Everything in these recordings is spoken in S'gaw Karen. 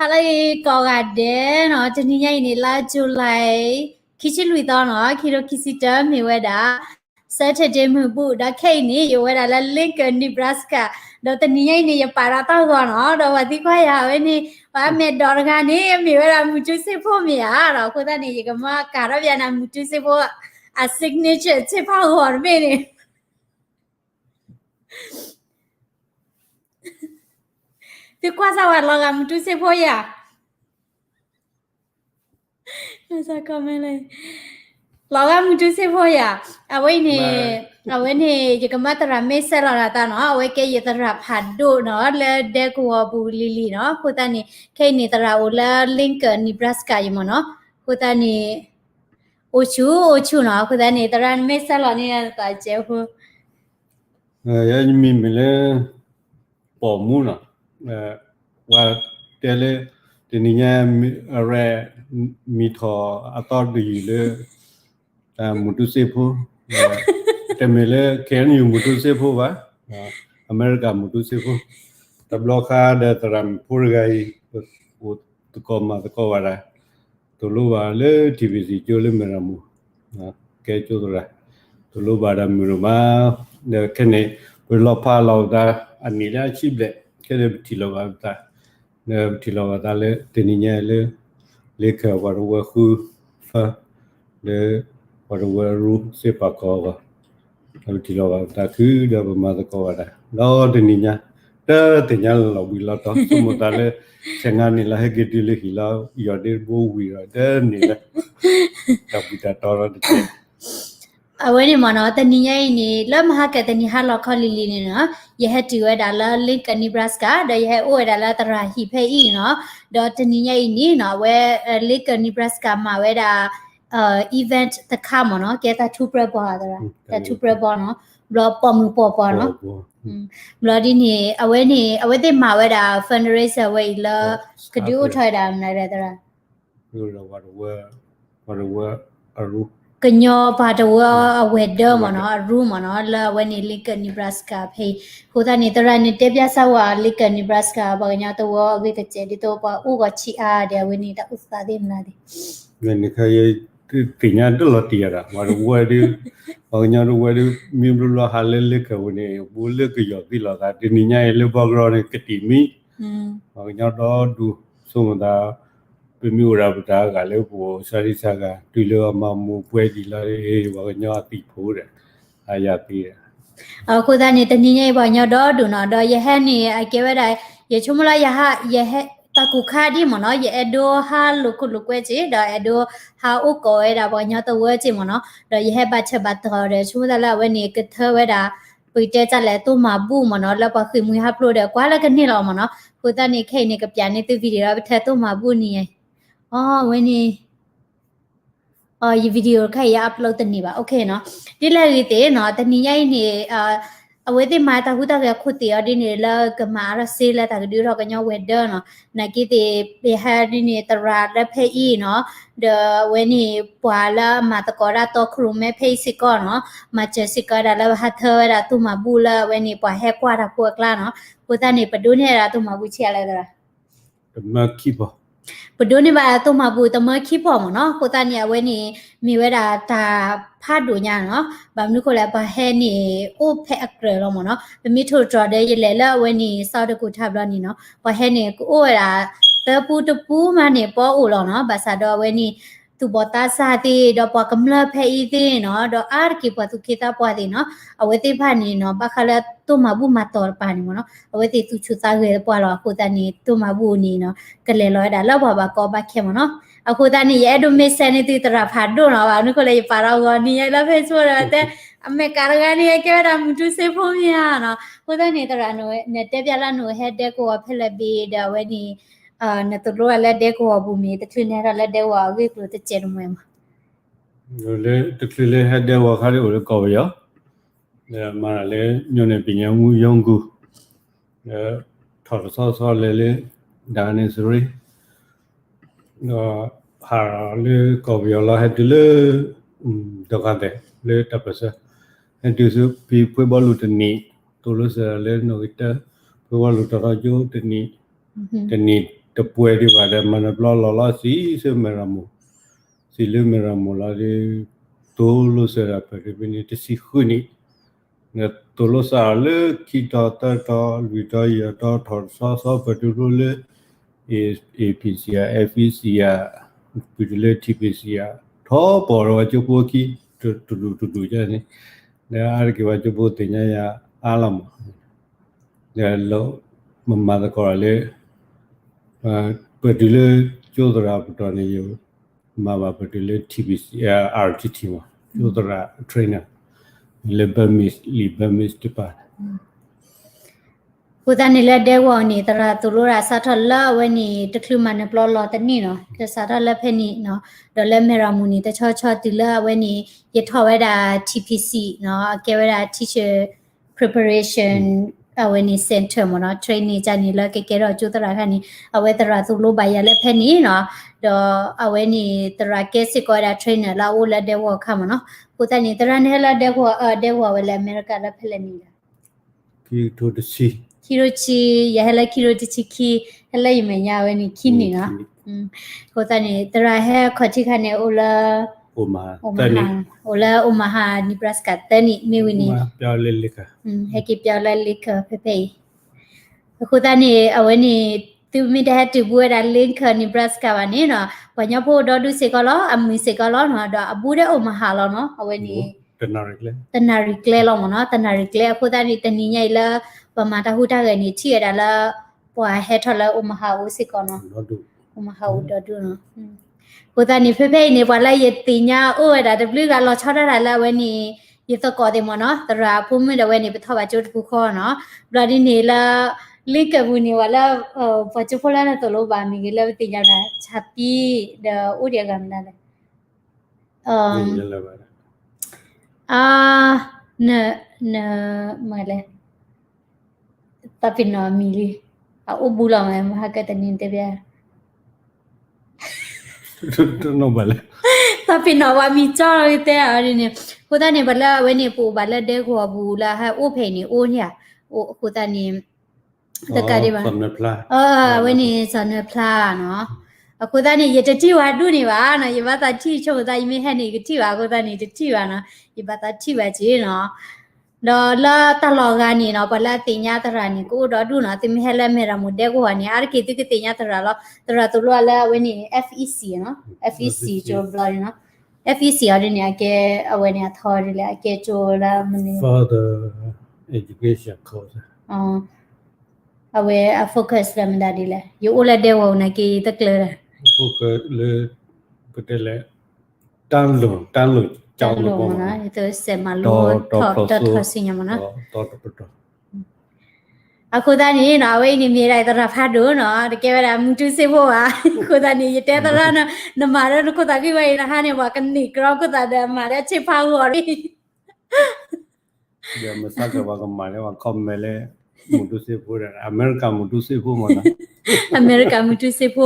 ဟါလၢအဂ့ၤကိးဂၤဒဲးနီၤ, တနံၤညါအံၤန့ၣ် လါ July ခံဆံလွံၢ်သီနီၤ, ခံကထိခံဆံတၢ မ့ၢ်ဝဲဒၣ် Saturday မုၢ်ဘူၣ်, ဒီးခဲအံၤန့ၣ် ယအိၣ်ဝဲဒၣ်လၢ Lincoln Nebraska, ဒီးတနံၤညါအံၤန့ၣ် ယပာ်ဒီးတၢ်ဂီၤနီၤ, ဒီးပှၤသံကွၢ်ယၤဝဲန့ၣ် ပှၤမဲာ်ဒိးတဂၤန့ၣ် မ့ၢ်ဝဲဒၣ်မူတူစ့ဖိမ့ၢ်ဧါနီၤ, အဃိသတးန့ၣ် ယကမၤကၤထီၣ်ဘၣ်နၤမူတူစ့ဖိ အ signature စ့ဖးဂီၤတဘ့ၣ်န့ၣ် သုကွၢ်စၢ်ဝဲ လီၤဂာ်မူတူစ့ဖိယၤ, လီၤဂာ်မူတူစ့ဖိယၤ, အဝဲန့ၣ်, အဝဲန့ၣ် ယကမၤသရၣ်မ့ၢ်ဆဲးလီၤနၤတၢ်နီၤ, အဝဲကဲယသရၣ်ဖးဒိၣ်နီၤ, လၢဒဲကဝီၤပူၤလံၤလံၤနီၤ, အဃိသတးန့ၣ် ခဲအံၤန့ၣ် သရၣ်အိၣ်လၢ Lincoln Nebraska အံၤမ့ၢ်နီၤ, အဃိသတးန့ၣ် အိၣ်ဆူၣ်အိၣ်ဆူၣ်နီၤ, အဃိသတးန့ၣ် သရၣ်မ့ၢ်ဆဲးလီၤန့ၣ် သးစဲးဖိ ယမံၤမ့ၢ်လၢ ပိာ်မူနီၤ, ပှၤတဲလၢ တနံၤညါ အရဲၣ် မံၤထီၣ်အသီတယုၢ်လၢ မူတူစ့ဖိ, တမ့ၢ်လၢ K N U မူတူစ့ဖိဘၣ်, အမဲရကၤမူတူစ့ဖိ, တဘျီဃီဒီးသရၣ်မုၣ်ဖိတဂၤအံၤ အိၣ်သကိးမၤသကိးဝဲဒၣ် သိၣ်လိဘၣ်လၢ T B C ကၠိလၢမဲၢ်ရမူၣ်, ကဲကၠိသရၣ်, သိၣ်လိဘၣ်ဒီးမုၢ်ရိၣ်မး, ဒီးခဲန့ၣ် ပလီၤဖးလီၤပသး အနံၣ်လၢအဆံဘျဲၣ်, ခဲန့ၣ်ပထံၣ်လိာ်ဘၣ်ပသး, ဒီးပထံၣ်လိာ်ဘၣ်သးလၢ တနံၤညါလၢ လ့ခၢၣ်ပှၤတဝၢဃုဖၢ လၢ ပှၤတဝၢအရူစ့ပာ်ကီၤအဂီၢ်, ဒီးပထံၣ်လိာ်ဘၣ်ပသးခုဒီးပမၤသကိးဘၣ်တၢ်, ဒီးတနံၤညါ တၢ်သ့ၣ်ညါလီၤဘှံးလီၤတီၤ ဆိကမိၣ်သးလၢ ဆယ်ငါးနံၣ်လၢဟဲက့ၤတုၤလၢဟံၣ်လီၤ ယီၢ်ဒ့တဘိဝံၤဒီး တနံၤလၢ တၢ်ဘှံးတၢ်တီၤလီၤတက့ၢ်. အဝဲန့ၣ်မ့ၢ်နီၤ, တနံၤညါအံၤန့ၣ် လၢမဟါကတနံၤဟါလီၤခီလံၤလံၤန့ၣ်နီၤ, ယဟဲတုၤဝဲဒၣ်လၢ Lincoln Nebraska ဒီးယဟဲအိၣ်ဝဲဒၣ်လၢသရၣ်ဟံၣ်ဖဲအံၤနီၤ, ဒီးတနံၤညါအံၤန့ၣ်နီၤ အဝဲ Lincoln Nebraska မၤဝဲဒၣ် event တခါမ့ၢ်နီၤ, ကဲတၢ်ထူပြၢဘီသရၣ်, တၢ်ထူပြၢဘီနီၤ, ဘျီပိာ်မုၣ်ပိာ်ပှၤနီၤ, ဘျီဒ်န့ၣ် အဝဲန့ၣ် အဝဲသ့ၣ်မၤဝဲဒၣ် fundraiser ဝဲအံၤလၢ ကဒုးအိၣ်ထီၣ်ဝဲဒၣ်မနုၤသရၣ် ကညီပှၤတဝၢအဝဲၤဒၢမ့ၢ်နီၤ, အရူမ့ၢ်နီၤ, လၢအဝဲန့ၣ် Lincoln Nebraska ဖဲအံၤ, အဃိသတးန့ၣ် သရၣ်န့ၣ်တဲပျးစၢ်ဝဲ Lincoln Nebraska ပှၤကညီတဝၢအဂ့ၢ်ကစဲးဒ်သိးပှၤအိၣ်ဂီၤဆံးအါဒီး အဝဲန့ၣ်တၢ်အိၣ်သးသ့ၣ်မနုၤသ့ၣ် နခါယသ့ၣ်ညါတလီၤတံၢ်ယၤဒီး ပှၤတဝၢဒုး, ပှၤကညီတဝၢဒုး မ့ၢ်ဘျီဘျီဟးလၢလ့ခၢၣ်ဝဲန့ၣ် ဘူးလၢကယီၢ်သံလိာ်သး တနံၤညါအံၤလၢဘီကရီန့ၣ် ကတံာ်မံ, ပှၤကညီဒီဒူၣ် ဆိကမိၣ်သး ပမ့ၢ်အိၣ်ဒီးပတၢ်အဂၤလၢပအိၣ်စှၤဒံစှၤဂၤ တုၤလၢအမၤမူးပွဲဒံးလီၤ, ပှၤကညီအသံၣ်ဖိဒီး အယၤသံဒီး အဃိသတးန့ၣ် တနံၤညါအံၤပှၤကညီဒီဒူၣ်နီၤ, ဒီးယဟဲန့ၣ် အကဲဝဲဒၣ် ယဆိကမိၣ်လၢယဟဲ ယဟဲ တၢ်ကူၣ်ခါဒ်မ့ၢ်နီၤ, ယအဲၣ်ဒိးဟးလိာ်ခိၣ်လိာ်ကွဲက့ၤ ဒီးအဲၣ်ဒိးဟးအိၣ်ကိးဝဲဒၣ်ပှၤကညီတဝၢက့ၤမ့ၢ်နီၤ, ဒီးယဟဲဘၣ်ဆၢဘၣ်တီၤဒီး ဆိကမိၣ်သးလၢအဝဲန့ၣ် ကထၢဝဲဒၣ် ပကတဲတၢ်လဲၣ် တိၢ်မၤဘူၣ်မ့ၢ်နီၤ, လၢပှၤဃ့ၢ်မှံဟးဖျိးဒီး ကွၢ်လၢကန့ၢ်လီၤမ့ၢ်နီၤ, အဃိသတးန့ၣ် ခဲအံၤန့ၣ် ကပျးန့ၢ်သု video ဒီးပထၢတိၢ်မၤဘူၣ်န့ၣ်, အဝဲန့ၣ် ယ video တခါအံၤ ယ upload တန့ၢ်ဘၣ်, OK နီၤ, ဒ်လဲၣ်ဂ့ၤသ့ၣ်နီၤ, တနံၤညါအံၤန့ၣ် အဝဲသ့ၣ်မၤတၢ်ဟူးတၢ်ဂဲၤခိၣ်သ့ၣ်အီၤဒ်န့ၣ် လၢကမၤအါထီၣ်စ့လၢတၢ်ကဒုးထီၣ်ကညီဝဲၤဒၢနီၤ, နာ်က့သ့ၣ် ပဟဲဒ်န့ၣ် သရၣ်လၢဖဲအံၤနီၤ, ဒီးအဝဲန့ၣ် ပှၤလၢအမၤသကိးတၢ်တီခိၣ်ရိၣ်မဲဖဲအံၤစ့ၢ်ကီးနီၤ, မၤစၢၤစ့ၢ်ကီးဝဲဒၣ်လၢပဟးထၢဝဲဒၣ်တိၢ်မၤဘူၣ်လၢအဝဲန့ၣ် ပှၤဟဲကွၢ်တၢ်ဖိအကျါနီၤ, အဃိသတးန့ၣ် ပဒိးန့ၢ်ဝဲဒၣ်တိၢ်မၤဘူၣ်ဆံးအါလဲၣ်သရၣ် တမၢခံဖီ, ပဒိးန့ၢ်ဘၣ်တိၢ်မၤဘူၣ်တမၢခံဖီမ့ၢ်နီၤ, အဃိသတးန့ၣ် အဝဲန့ၣ် မ့ၢ်ဝဲဒၣ်တၢ်ဖးဒိၣ်ညါနီၤ, ဘၣ်မနုၤဃိလဲၣ် ပှၤဟဲန့ၣ် အိၣ်ဖဲအကြၢးလီၤမ့ၢ်နီၤ, ပမ့ၢ်ထိၣ်တြီၤဒီး ယလဲၤလၢအဝဲန့ၣ် စီၤတကူၣ်ထါဘျီန့ၣ်နီၤ, ပှၤဟဲန့ၣ် ကအိၣ်ဝဲဒၣ် တပူတပူမးန့ၣ် ပှၤအိၣ်လီၤနီၤ, ဘၣ်ဆၣ်ဒီးအဝဲန့ၣ် သူၣ်ဘီၣ်သးစၢ်သ့ၣ် ဒီးပှၤကမျၢၢ်ဖဲအံၤသ့ၣ်နီၤ, ဒီးအါတက့ၢ်ပှၤသူၣ်က့သးပှၢ်သ့ၣ်နီၤ, အဝဲသ့ၣ်တဖၣ်န့ၣ်နီၤ ဘၣ်ဃးလၢတိၢ်မၤဘူၣ်မၤတီၤတပၤန့ၣ်မ့ၢ်နီၤ, အဝဲသ့ၣ်သူၣ်ဆူၣ်သးဂဲၤပှၤလီၤ, အဃိသတးန့ၣ် တိၢ်မၤဘူၣ်န့ၣ်နီၤ ကလဲၤလီၤဝဲဒၣ်လၢပှၤဘၣ်ကီဘၣ်ခဲမ့ၢ်နီၤ, အဃိသတးန့ၣ် ယအဲၣ်ဒိးမ့ၢ်စဲးန့ၢ်သုသရၣ်ဖးဒိၣ်နီၤ, ဘၣ်မနုၤဃိလဲၣ် ယပာ်ထီၣ်ဂီၤနံၤယဲလၢ Facebook ဒီးတဲ အမဲာ်ကးတဂၤန့ၣ် ကဲဝဲဒၣ်မူတူစ့ဖိမ့ၢ်ဧါနီၤ, အဃိသတးန့ၣ် သရၣ်နတဲပျးလၢနအိၣ်ဟဲဒဲကဝီၤဖဲလဲၣ်ဘ့ၣ်ဒီးအဝဲန့ၣ် နသိၣ်လိအီၤလၢဒဲကဝီၤပူၤမ့ၢ် တချုးန့ၣ်ဟဲထီၣ်လၢဒဲကဝီၤအဂ့ၢ်အကျိၤတစဲးတမှဲၤမး, လၢတချုးလၢဟဲဒဲကဝီၤခါဒ်အိၣ်လၢကီၢ်ပယီၤ, မၤတၢ်လၢညိန့ၣ်ပညိၣ်မူယီၢ်ကူၣ်, ထီၣ်တဆီဆီလဲၤလၢ ဒၣ်န့ၣ်စရ့ ဒီးဟးလီၤလၢကီၢ်ပယီၤလီၤ ဟဲတုၤလၢ ဒိးခါသဲး လၢတၢ်ပၢၢ်ဆၢ, ဟဲတုၤဆူဖံဖှ့ဘီလူၤတနံၣ်, သိၣ်လိစၢၤလၢနီၣ်ဂံၢ်တၢ ဖှ့ဘီလူၤတီၤထီကၠိတနံၣ်, တနံၣ် တပှဲၤဒံးဘၣ်ဒီး မၤနၢၤပျီလီၤလီၤဆံးဆၢမဲၢ်ရမိၢ်, စံးလၢမဲၢ်ရမိၢ်လီၤဒီး သိၣ်လိစၢၤဒၣ်ပၢၢ်တုၤဖဲန့ၣ် တဆံဃုနံၣ်, ဒီးသိၣ်လိစၢၤလၢခံတီၤသၢတီၤလွံၢ်တီၤယဲၢ်တီၤထီၣ်တဆီဆီ ပၢၢ်တုၤဖျိလၢ A- APC ဧါ FEC ဧါ, ပၢၢ်တုၤလၢ TPC ဧါ, ထီၣ်ပီၢ်ဒီးပှၤကၠိဖိခံ တဒူၣ်တဒူၣ်န့ၣ်, ဒီးအါတက့ၢ်ပှၤကၠိဖိသ့ၣ်ညါယၤအါလီၤမး, ဒီးလၢ မၤမၤသကိးလၢ ပၢၢ်တုၤလၢကၠိသရၣ်ပတီၢ်န့ၣ် ယမၤဘၣ်ပၢၢ်တုၤလၢ TPC, RTT မး ကၠိသရၣ် trainer လၢ Burmese လံ Burmese တပၤန့ၣ် အဃိသတးန့ၣ်လၢဒဲကဝီၤန့ၣ် သရၣ်သိၣ်လိတၢ်စးထီၣ်လၢအဝဲန့ၣ် တချုးမၤနၢၤပျီလီၤတနံၣ်နီၤ, ကစးထီၣ်လၢဖဲန့ၣ်နီၤ, ဒီးလၢမဲၢ်ရမိၢ်န့ၣ် တဆီဆီတုၤလၢအဝဲန့ၣ် ယထီၣ်ဝဲဒၣ် TPC နီၤ, အကဲဝဲဒၣ် teacher preparation အဝဲန့ၣ် center မ့ၢ်နီၤ, training ကန့ၣ်လၢကကဲထီၣ်ကၠိသရၣ်ခါန့ၣ် အဝဲသရၣ်သိၣ်လိဘၣ်ယၤလၢဖဲန့ၣ်နီၤ, ဒီးအဝဲန့ၣ်သရၣ်ကဲစ့ၢ်ကီးဝဲဒၣ် trainer လၢအအိၣ်လၢဒဲကဝီၤခါမ့ၢ်နီၤ, အဃိသတးန့ၣ် သရၣ်န့ၣ်ဟဲလၢဒဲကဝီၤ, ဒဲကဝီၤဝဲလၢအမဲရကၤလၢဖဲလဲၣ်နံၣ်လဲၣ် ခံကထိတဆံ, ခံကထိတဆံ, ယဟဲလၢခံကထိတဆံခံ, ဟဲလၢယမဲာ်ညါဝဲန့ၣ် ခံနံၣ်နီၤ. အဃိသတးန့ၣ် သရၣ်ဟဲအခီၣ်ထံးခါန့ၣ် အိၣ်လၢ အိၣ်လၢ Omaha, Nebraska သၢနံၣ်, မ့ၢ်ဝံၤန့ၣ် ဟဲက့ၤပၠီလၢ Lincoln ဖဲဖဲအံၤ. အဃိသတးန့ၣ် အဝဲန့ၣ် သုမ့ၢ်တဟဲတုၤဘူးဝဲဒၣ် Lincoln Nebraska ဘၣ်န့ၣ်နီၤ, ပှၤကညီဖိဒီဒူၣ်စ့ၢ်ကီးလီၤ, အမုာ်စ့ၢ်ကီးလီၤနီၤ, ဒီးအဘူးဒဲ Omaha လီၤနီၤ, အဝဲန့ၣ် တနၣ်ရံၣ်ကျဲလီၤမ့ၢ်နီၤ, တနၣ်ရံၣ်ကျဲ. အဃိသတးန့ၣ် တနံၤညါအံၤလၢ ပှၤမၤတၢ်ဟူးတၢ်ဂဲၤန့ၣ် ထံၣ်ဝဲဒၣ်လၢ ပှၤဟဲထီၣ်လၢ Omaha အိၣ်စ့ၢ်ကီးနီၤ, Omaha အိၣ်ဒီဒူၣ်နီၤ. အဃိသတးန့ၣ် ဖဲဖဲအံၤန့ၣ် ပှၤလၢယသ့ၣ်ညါအိၣ်ဝဲဒၣ်တဘျုးဂၤလီၤဆီဒၣ်တၢ်လၢအဝဲန့ၣ် ယသကိးသ့ၣ်မ့ၢ်နီၤ, သရၣ်အဖိမုၣ်ဒီးဝဲန့ၣ် ပထီၣ်ဘၣ်ကၠိတပူၤဃီနီၤ, ဘျီဒ်န့ၣ်လၢ Lincoln ပူၤန့ၣ် ပှၤလၢ ပှၤကၠိဖိလၢနသိၣ်လိဘၣ်မ့ၢ်ဂ့ၤ လၢပသ့ၣ်ညါဒၣ် ဆၣ်ပံ ဒီးအိၣ်ဒံးအဂၤမနုၤလဲၣ် အ န န မလဲၣ်, သးပ့ၤနီၣ်အမံၤလံ, အအိၣ်ဘူးလီၤမး မဟါကတနံၤတဲဘၣ်, သးပ့ၤနီၣ်ဝဲမံၤကၠီလီၤတဲအီၤဒ်န့ၣ်, အဃိသတးန့ၣ် ပှၤလၢအဝဲန့ၣ် ပအိၣ်ဘၣ်လၢဒဲကဝီၤပူၤလၢဟဲအိၣ်ဖဲအံၤန့ၣ် အိၣ်န့ၣ်ဧါ, အဃိသတးန့ၣ် တကးဒံးဘၣ်, အဝဲန့ၣ် စီၤနၢၤဖျါနီၤ, အဃိသတးန့ၣ် ယတထံၣ်ဝဲဒူၣ်န့ၣ်ဘၣ်နီၤ, ယဘၣ်သးထံၣ်ဆိမိၣ်သး ယမ့ၢ်ဟဲန့ၣ် ယကထံၣ်ဘၣ်, အဃိသတးန့ၣ် ယတထံၣ်ဘၣ်နီၤ, ယဘၣ်သးထံၣ်ဘၣ်က့ၤနီၤ, ဒီးလၢတၢ်လီၢ်ဂၤန့ၣ်နီၤ ပှၤလၢအသ့ၣ်ညါသရၣ်န့ၣ် ကအိၣ်ဒီဒူၣ်နီၤ, သုမ့ၢ်ဟဲလၢမဲၢ်ရမိၢ်ဒဲကဝီၤန့ၣ် အါတက့ၢ်သုကသ့ၣ်ညါသရၣ်လီၤ, သရၣ်သိၣ်လိအီၤလၢအဝဲန့ၣ် FEC နီၤ, FEC ကၠိဘျီန့ၣ်နီၤ, FEC အီၤဒ်န့ၣ် အကဲ အဝဲန့ၣ်အထီဒ်လဲၣ်, အကဲကၠိလၢမနုၤ Further Education Course အဝဲအ focus လၢမတၤဒ်လဲၣ်, ယအိၣ်လၢဒဲကဝီၤနာ်က့ ယတကျၢၤဒီး focus လၢ ပတဲလဲၣ် တၢ်လိၣ် တၢ်လိၣ်ကၠိတပူၤမ့ၢ်နီၤ, ယတစဲးမၤလိ တီၤထီၣ်စံၣ်ညီၣ်မ့ၢ်နီၤ, တီၤတပတီၢ် အဃိသတးန့ၣ်နီၤ အဝဲအံၤန့ၣ်မ့ၢ်ဒၣ်သရၣ်ဖးဒိၣ်နီၤ, တကဲဝဲဒၣ်မူတူစ့ဖိဘၣ်, အဃိသတးန့ၣ် ယတဲသရၣ်နီၤ, နမၤလၢနခိၣ်သးဂ့ၢ်ဝဲအံၤ နဟါန့ၣ် ပှၤကန့ၢ်ကြီခိၣ်သးဒီးမၤလၢဆ့ဖးဂီၤလံ ဒီးမစါကပှၤကမၤလၢပှၤ comment လၢ မူတူစ့ဖိဒီး အမဲရကၤမူတူစ့ဖိမ့ၢ်နီၤ, အမဲရကၤမူတူစ့ဖိ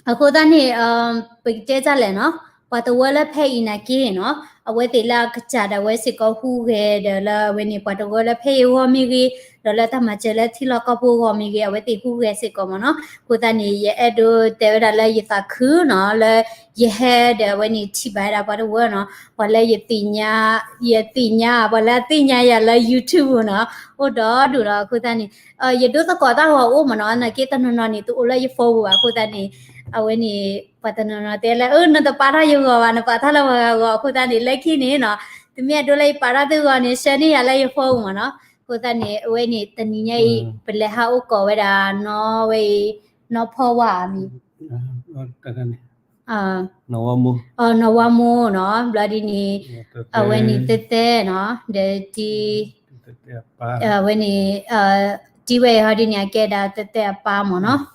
အဃိသတးန့ၣ် ပကတဲတၢ်လဲၣ်နီၤ, ပှၤတဝၢလၢဖဲအံၤနာ်က့နီၤ, အဝဲသ့ၣ်လၢအကစၢ်ဒၣ်ဝဲစ့ၢ်ကီးဟူးဂဲၤဒီးလၢအဝဲန့ၣ် ပှၤတဝၢလၢဖဲအံၤအဂီၢ်မ့ၢ်ဂ့ၤ, ဒီးလၢတၢ်မၤစၢၤလၢထံလီၢ်ကီၢ်ဖိအဂီၢ်မ့ၢ်ဂ့ၤ, အဝဲသ့ၣ်ဟူးဂဲၤစ့ၢ်ကီးမ့ၢ်နီၤ, အဃိသတးန့ၣ် ယအဲၣ်ဒိးတဲဝဲဒၣ်လၢယသးခုနီၤ, လၢယဟဲဒီးအဝဲန့ၣ်ထံၣ်ဘၣ်ဝဲဒၣ်ပှၤတဝၢနီၤ, ပှၤလၢယသ့ၣ်ညါ, ယသ့ၣ်ညါ ပှၤလၢအသ့ၣ်ညါယၤလၢ YouTube ပူၤနီၤ, အိၣ်ဒီဒူၣ်လီၤ, အဃိသတးန့ၣ် ယဒိသကိးတၢ်ဂီၤအိၣ်မ့ၢ်နီၤ, နာ်က့တနီၤနီၤန့ၣ် တအိၣ်လၢယ phone ပူၤဘၣ်, အဃိသတးန့ၣ် အဝဲန့ၣ် ပှၤတနီၤနီၤတဲလၢ အၢ နတပာ်ထီၣ်ယဂီၤဘၣ်, နပာ်ထီၣ်လၢပှၤဂၤဂီၤ, အဃိသတးန့ၣ် လၢခံန့ၣ်နီၤ, သုမ့ၢ်အဲၣ်ဒိးလၢယပာ်ထီၣ်သုဂီၤန့ၣ် share န့ၢ်ယၤလၢယ phone ပူၤမ့ၢ်နီၤ, အဃိသတးန့ၣ် အဝဲန့ၣ် တနံၤညါအံၤ ပလဲၤဟးအိၣ်ကိးဝဲဒၣ်နီၢ်ဝဲအံၤ နီၢ်ဖီဝါအမံၤ နီၢ်ဝါမိၢ်နီၤ, ဘျီဒ်န့ၣ် အဝဲန့ၣ်သဲသဲနီၤ, ဒီးတံၤ အဝဲန့ၣ် တံၤဝဲအံၤဟီဒ်န့ၣ် အကဲဒၣ် သဲသဲအပၢ်မ့ၢ်နီၤ,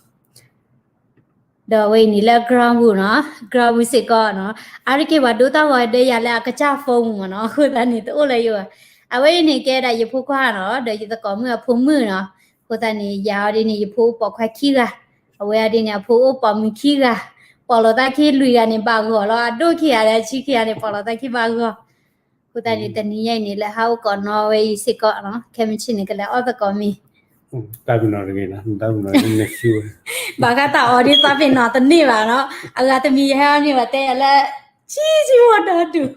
ဒီးအဝဲအံၤန့ၣ်လၢ ground ပူၤနီၤ, ground ပူၤစ့ၢ်ကီးနီၤ, အါတက့ၢ်ပှၤဒိတၢ်ဂီၤဒီးယၤလၢအကစၢ် phone ပူၤမ့ၢ်နီၤ, အဃိသတးန့ၣ် တအိၣ်လၢယဂီၢ်, အဝဲအံၤန့ၣ်ကဲဒၣ်ယဖိခွါနီၤ, ဒီးယသကိးမုၣ်အဖိမုၣ်နီၤ, အဃိသတးန့ၣ် ယၤဟီဒ်န့ၣ် ယဖိအိၣ်ပိာ်ခွါခံဂၤ, အဝဲအံၤဒ်န့ၣ် အဖိအိၣ်ပိာ်မုၣ်ခံဂၤ, ပိာ်လိာ်သးခံလွံၢ်ဂၤန့ၣ် ဘၣ်ဂီၤလီၤ, အဒိၣ်ခံဂၤဒီးအဆံခံဂၤန့ၣ် ပိာ်လိာ်သးခံဘၣ်ဂီၤ, အဃိသတးန့ၣ် တနံၤညါအံၤန့ၣ် လဲၤဟးအိၣ်ကိးနီၢ်ဝဲအံၤစ့ၢ်ကီးနီၤ, ခဲမုၢ်ဆ့ၣ်န့ၣ် ကလဲၤအီၣ်သကိးမ့ၤ, တၢ်ပ့ၤနီၣ်တဂ့ၤနီၤ, တၢ်ပ့ၤနီၣ်တဂ့ၤ, ဘၣ်ဃးတၢ်အီၤဒ်သးပ့ၤနီၣ်တန့ၢ်ဘၣ်နီၤ, အဂၤတမံၤယဟဲအီၤန့ၣ် ပှၤတဲယၤလၢ ဆံးဆံးဖိဒီဒူၣ်,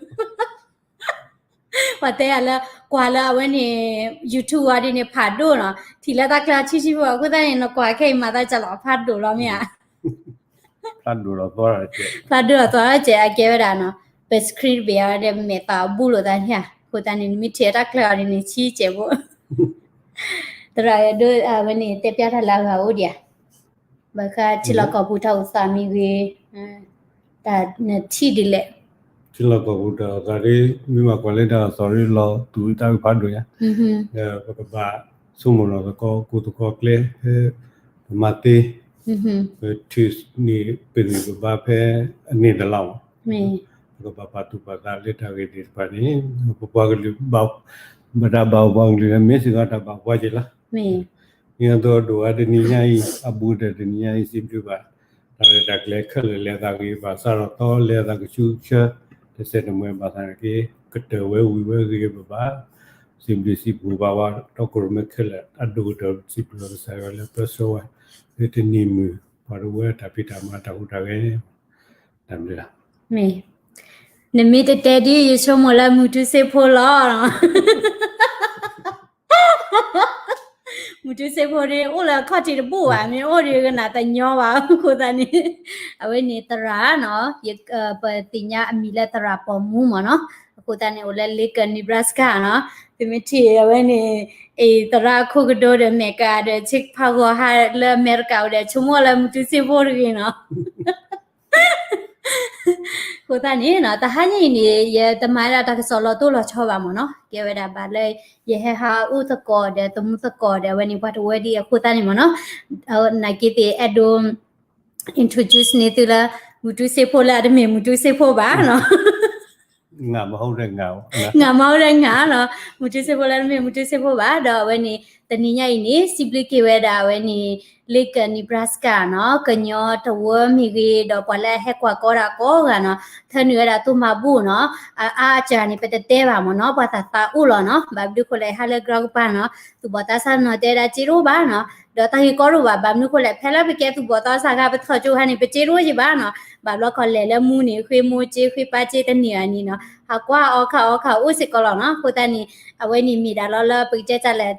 ပှၤတဲယၤလၢ ကွၢ်လၢအဝဲန့ၣ် YouTube အီၤဒ်န့ၣ် ဖးဒိၣ်နီၤ, ထံၣ်လၢတၢ်ကျဲဆံးဆံးဖိ အဃိသတးန့ၣ် နကွၢ်ခဲအံၤမၤသးကလီၤဖးဒိၣ်လီၤမ့ၢ်ဧါ, ဖးဒိၣ်လီၤသီ, ဖးဒိၣ်လီၤသီကဲး အကဲဝဲဒၣ်နီၤ, ပ screen တဘ့ၣ်အီၤဒီး မဲာ်သးအီၤဘူၣ်လိာ်သးန့ၣ်ဧါ, အဃိသတးန့ၣ် နမ့ၢ်ထံၣ်တၢ်ကျဲအီၤဒ်န့ၣ် ဆံးကဲးဖိ သရၣ်ဒိၣ်အဝဲန့ၣ် တဲပျၢ်တၢ်လၢအဂၤအိၣ်ဒံးဧါ, ဘၣ်ဃးထံလီၢ်ကီၢ်ပူၤတၢ်အိၣ်သးမ့ၢ်ဂ့ၤ, တၢ်နထံၣ်ဒ်လဲၣ်, ထံလီၢ်ကီၢ်ပူၤတၢ်အိၣ်သးဒ် မ့ၢ်ဘၣ်ကွၢ်လၢတၢ်အိၣ်သးဒ်လီၤသူၣ်တၢ်ဂ့ၢ်ဖးဒိၣ်ညါ, ဒီးပကဘၣ်ဆိကမိၣ်လီၤသကိး ကိၢ်သကိးကျဲ ဖဲပမၤသ့, ပထုးန့ၢ်ပဂံၢ်ပဘါဖဲအန့ၣ်တလီၤမး, ပကဘၣ်ပာ်သူၣ်ပာ်သးလၢတၢ်ဂ့ၢ်သ့ၣ်တဖၣ်န့ၣ်, ပပှၤကလုာ် ဘၣ်တၢ်ဘၣ်အိၣ်ပှၤကလုာ်လၢ မ့ၢ်စ့ၢ်ကီးတၢ်ဘၣ်ပှၤက့ၤလီၤ. မ့ၢ်အသိးဒိၣ်အါတနံၤညါအံၤ အဘူးဒီးတနံၤညါအံၤ စံးဘျုးဘၣ် တၢ်ရဲၣ်တၢ်ကျဲၤခဲလၢာ် လဲၤသးဂ့ၤဘၣ်ဆၣ်ဒီးသီ လဲၤသးကဆူကဆၢ တစဲးတမှဲဘၣ်ဆၣ်န့ၣ်က့ ကတၢၢ်ဝဲဝံၤဝဲဂ့ၤဂ့ၤဘၣ်ဘၣ်, စံးဘျုးစံးဖှိၣ်ဘၣ်ဝဲ ဒီကရူၢ်မ့ၢ်ခဲလၢာ် အဒိၣ်ကတၢၢ် စံးဘျုးကစၢ်ယွၤလၢပၢဆှၢဝဲ လၢတနံၤမုၢ် ပှၤတဝၢတၢ်ဖံးတၢ်မၤတၢ်ဟူးတၢ်ဂဲၤ, တၢ်ဘျုးလီၤ. မ့ၢ်, နမ့ၢ်တတဲဒ် ယဆိကမိၣ်လၢမုၢ်ထူစ့ဖိလီၤ. မုၢ်ထူစ့ဖိန့ၣ် အိၣ်လၢအခီၣ်ထံးတဘူၣ်ဘၣ်, မ့ၢ်အိၣ်ဒီးကနၣ်တညီဘၣ်, အဃိသတးန့ၣ် အဝဲန့ၣ်သရၣ်နီၤ, ပသ့ၣ်ညါအမံၤလၢသရၣ်ပိာ်မူမ့ၢ်နီၤ, အဃိသတးန့ၣ် အိၣ်လၢ Lincoln Nebraska နီၤ, သုမ့ၢ်ထံၣ်အဝဲန့ၣ် အံၤသရၣ်ခိၣ်ကဒိဒီးမဲာ်ကၤဒီး ဆ့ဖးဂီၤဟးလၢအမဲရကၤအိၣ်ဒီး ဆိကမိၣ်လၢမုၢ်ထူစ့ဖိတဂ့ၤနီၤ. အဃိသတးန့ၣ်နီၤ တဟါညါအံၤန့ၣ် ယတမၤဝဲဒၣ်တၢ်ကစီၣ်လီၤတိၢ်လီၤဆီဘၣ်မ့ၢ်နီၤ, ကဲဝဲဒၣ်ဘၣ်လၢ ယဟဲဟးအိၣ်သကိးဒီး သမူသကိးဒီး အဝဲန့ၣ် ပှၤတဝၢဒံးအဃိသတးန့ၣ်မ့ၢ်နီၤ, နာ်က့သ့ၣ်အဲၣ်ဒိး introduce န့ၢ်သုလၢ မုၢ်ထူစ့ဖိလၢအတမ့ၢ်မုၢ်ထူစ့ဖိဘၣ်နီၤ. ငါမဟိဒဲငါနီၤ, မုၢ်ထူစ့ဖိလၢတမ့ၢ်မုၢ်ထူစ့ဖိဘၣ်, ဒီးအဝဲန့ၣ် တနံၤညါအံၤန့ၣ် စံးဘျုးက့ၤဝဲဒၣ်အဝဲန့ၣ် Lincoln Nebraska နီၤ, ကညီတဝၢမ့ၢ်ဂ့ၤ ဒီးပှၤလၢအဟဲကွၢ်ကီဒၣ်ကိးဂၤနီၤ, ထၢနုာ်ဝဲဒၣ်သိၣ်မၤဘူၣ်နီၤ, အအါအစှၤန့ၣ် ပတတဲဘၣ်မ့ၢ်နီၤ, ပှၤသးသးအိၣ်လီၤနီၤ, ဘၣ်မနုၤဃိလဲၣ် ဟးလၢ ground ကပၤနီၤ, သူၣ်ဘီၣ်သးစၢ်နီၤတဲဒၣ်စ့တအိၣ်ဘၣ်နီၤ, ဒီးတၢ်ဂ့ၢ်ကီတအိၣ်ဘၣ်, ဘၣ်မနုၤဃိလဲၣ် ဖဲလၢပကဲသူၣ်ဘီၣ်သးစၢ်ခါ ပထီၣ်ကၠိခါန့ၣ် ပစ့တအိၣ်ယံၤဘၣ်နီၤ, ဘၣ်ဘျီခီလဲၤလၢမူန့ၣ် ဃ့မိၢ်စ့ ဃ့ပၢ်စ့တန့ၢ်ဧါန့ၣ်နီၤ, ဟးကွၢ်အီၣ်ခးအီၣ်ခးအိၣ်စ့ၢ်ကီးလီၤနီၤ, အဃိသတးန့ၣ် အဝဲန့ၣ်မ့ၢ်ဒၣ်လီၤလၢပကတဲတၢ်လဲၣ်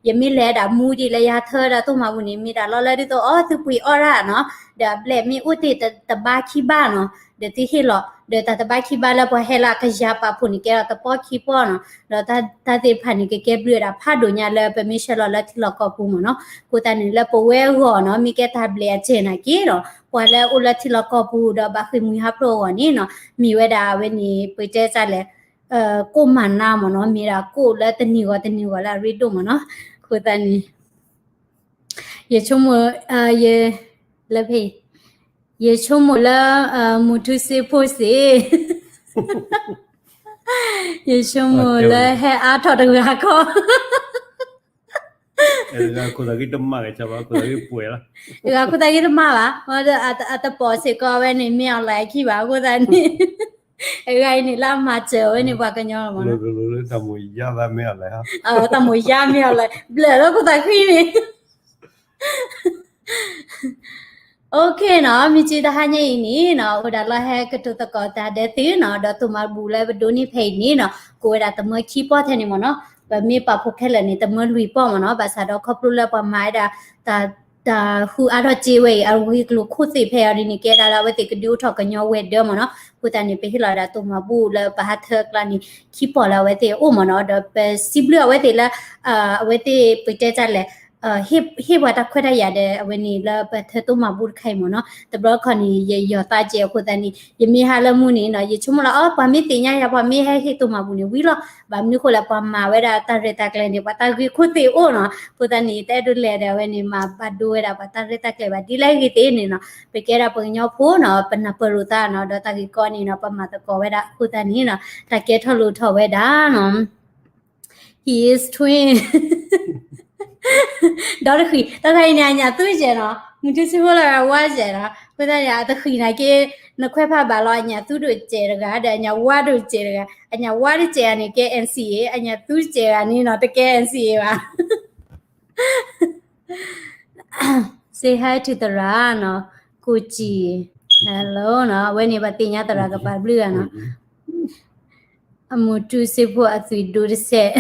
ယမ့ၢ်လဲၤဒၣ်မူဒ်လၢယဟးထၢဝဲဒၣ်သိၣ်မၤဘူၣ်န့ၣ် မ့ၢ်ဒၣ်လီၤလၢဒ်သိးအီၣ်သုပှ့ၤအီၣ်ဒၣ်နီၤ, ဒီးအဘျဲၣ်မ့ၢ်အိၣ်သ့ၣ်တဘါခံဘါနီၤ, ဒီးသုဟ့ၣ်လီၤ, ဒီးတၢ်တဘါခံဘါလၢပှၤဟဲလၢအကယၤပာ်ဖှိၣ်န့ၣ် ကဲထီၣ်တပီၢ်ခံပီၢ်နီၤ, ဒီးတၢ်သ့ၣ်တဖၣ်န့ၣ် ကကဲဘျုးဝဲဒၣ်ဖးဒိၣ်ညါလၢပမ့ၢ်ဆှၢလီၤလၢထံလီၢ်ကီၢ်ပူၤမ့ၢ်နီၤ, အဃိသတးန့ၣ် လၢပဝဲအဂီၢ်နီၤ မ့ၢ်ကဲတၢ်ဘျဲၣ်အစဲးနာ်က့ဒီး ပှၤလၢအိၣ်လၢထံလီၢ်ကီၢ်ပူၤ ဒီးဘၣ်ဃ့ၢ်မှံဟးဖျိးအဂီၢ်န့ၣ်နီၤ မ့ၢ်ဝဲဒၣ်အဝဲန့ၣ် ပကတဲတၢ်လဲၣ် ကိၣ်မၤနါမ့ၢ်နီၤ, မ့ၢ်ဒၣ်ကိၣ်လၢတနံၤဂီၤတနံၤဂီၤလၢအရ့ဒိၣ်မ့ၢ်နီၤ, အဃိသတးန့ၣ် ယဆိကမိၣ် ယ လၢဖဲ ယဆိကမိၣ်လၢ မုၢ်ထူစ့ဖိစ့ၢ် ယဆိကမိၣ်လၢဟဲအါထီၣ်တဂၤခီ တဂၤခိၣ်သးဂ့ၤတမၣ်ဘၣ်, တဂၤခိၣ်သးဂ့ၤတမၣ်ဘၣ်, အတပိာ်စ့ၢ်ကီးဝဲန့ၣ် မ့ၢ်အီၤလၢခံဘၣ်, အဃိသတးန့ၣ် အဂၤအံၤန့ၣ်လၢအမၤစၢၤဝဲန့ၣ် ပှၤကညီလီၤမ့ၢ်နီၤ, တၢ်မိၢ်ယါမ့ၢ်အီၤလဲၣ်, တၢ်မိၢ်ယါမ့ၢ်အီၤလဲၣ်, ဘျၢၣ်လၢခိၣ်သးဂ့ၤန့ၣ် OK နီၤ, မ့ၢ်က့တဟါညါအံၤန့ၣ်နီၤ အိၣ်ဒၣ်လီၤဟဲကတိၤသကိးတၢ်ဒီးသုနီၤ, ဒီးသိၣ်မၤဘူၣ်လၢပဒိးန့ၢ်ဖဲအံၤန့ၣ်နီၤ ကိးဝဲဒၣ်သမၢခံပီၢ်ထဲန့ၣ်မ့ၢ်နီၤ, ပမ့ၢ်ပာ်ဖှိၣ်ခဲလၢာ်န့ၣ် သမၢလွံၢ်ပီၢ်မ့ၢ်နီၤ, ဘၣ်ဆၣ်ဒီးခီဖျိလၢပှၤမၤဝဲဒၣ် တၢ်ဟူးအါထီၣ်စ့ဝဲအံၤ အဂ့ၢ်ကျိၤခိၣ်သ့ၣ်ဖဲအံၤဒ်န့ၣ် ကဲဒၣ်လၢအဝဲသ့ၣ်ကဒုးအိၣ်ထီၣ်ကညီဝဲၤဒၢမ့ၢ်နီၤ, အဃိသတးန့ၣ် ပဟ့ၣ်လီၤဝဲဒၣ်သိၣ်မၤဘူၣ်လၢပဟးထၢအကျါန့ၣ် ခံပီၢ်လၢအဝဲသ့ၣ်အအိၣ်မ့ၢ်နီၤ, ဒီးပစံးဘျုးအဝဲသ့ၣ်လၢ အဝဲသ့ၣ်ပတဲတၢ်လဲၣ် ဟ့ၣ်ပှၤတၢ်ခွဲးတၢ်ယာ်ဒီး အဝဲန့ၣ်လၢပထၢသိၣ်မၤဘူၣ်တခါအံၤမ့ၢ်နီၤ, တဘျီခီန့ၣ် ယယီၤသးကဲးအဃိသတးန့ၣ် ယမ့ၢ်ဟးလၢမူန့ၣ်နီၤ ယဆိကမိၣ်လၢ အ ပှၤမ့ၢ်သ့ၣ်ညါယၤ ပှၤမ့ၢ်ဟဲဟ့ၣ်သိၣ်မၤဘူၣ်န့ၣ်ဝံၤလီၤ, ဘၣ်မနုၤဃိလဲၣ် ပှၤမၤဝဲဒၣ်တၢ်ရဲၣ်တၢ်ကျဲၤန့ၣ် ပှၤတၢ်ဂ့ၢ်ခိၣ်သ့ၣ်အိၣ်နီၤ, အဃိသတးန့ၣ် တအဲၣ်ဒိးလဲၤဒီးအဝဲန့ၣ် မၤဘၣ်ဒိဝဲဒၣ်ပှၤတၢ်ရဲၣ်တၢ်ကျဲၤဘၣ် ဒ်လဲၣ်ဂ့ၤသ့ၣ်န့ၣ်နီၤ, ပကဲဒၣ်ပှၤကညီဖိနီၤ ပနၢ်ပၢၢ်လိာ်သးနီၤ ဒီးတၢ်ဂ့ၢ်ကီန့ၣ်နီၤ ပမၤသကိးဝဲဒၣ်အဃိသတးန့ၣ်နီၤ တၢ်ကဲထီၣ်လိၤထီၣ်ဝဲဒၣ်နီၤ He is twin ဒီတဃံၢ် တခါအံၤန့ၣ် အညၣ်သူစဲးနီၤ, မုၢ်ထူစ့ဖိလၢအဝါစဲးနီၤ, အဃိသတးန့ၣ် အတဃံၢ်နာ်က့ နခွဲးဖးဘၣ်လီၤ အညၣ်သူဒိၣ်စဲးတဂၤ ဒီးအညၣ်ဝါဒိၣ်စဲးတဂၤ, အညၣ်ဝါတစဲးဂၤန့ၣ် ကဲ NCA, အညၣ်သူစဲးဂၤန့ၣ်နီၤ တကဲ NCA ဘၣ်. Say hi to သရၣ်နီၤ, ကိုကြည်, hello နီၤ, အဝဲန့ၣ်ပှၤသ့ၣ်ညါသရၣ်ကပၤတဘျုးဂၤနီၤ, အမူတူစ့ဖိအသွံၣ်ဒိၣ်တစဲး,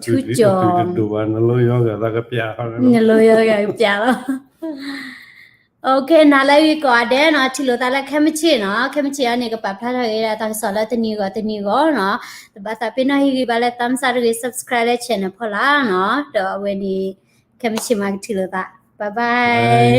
ထူကၠီၤ, နလိယီၤဂၤကပျးလီၤ. OK, နၤလၢဂ့ၤကိးဂၤဒဲးနီၤ, ထံၣ်လိာ်သးလၢခဲမုၢ်ဆ့ၣ်နီၤ, ခဲမုၢ်ဆ့ၣ်အံၤန့ၣ် ကပာ်ဖျါထီၣ်က့ၤဒၣ်တၢ်ကစီၣ်လၢတနံၤဂီၢ်တနံၤဂီၢ်နီၤ, တဘၣ်သးပ့ၤနီၣ်ဟ့ၣ်ဂံၢ်ဘါလၢ thumbs up တဂ့ၤ, subscribe လၢ channel ဖီလာ်နီၤ, ဒီးအဝဲန့ၣ် ခဲမုၢ်ဆ့ၣ်မးကထံၣ်လိာ်သး, bye bye.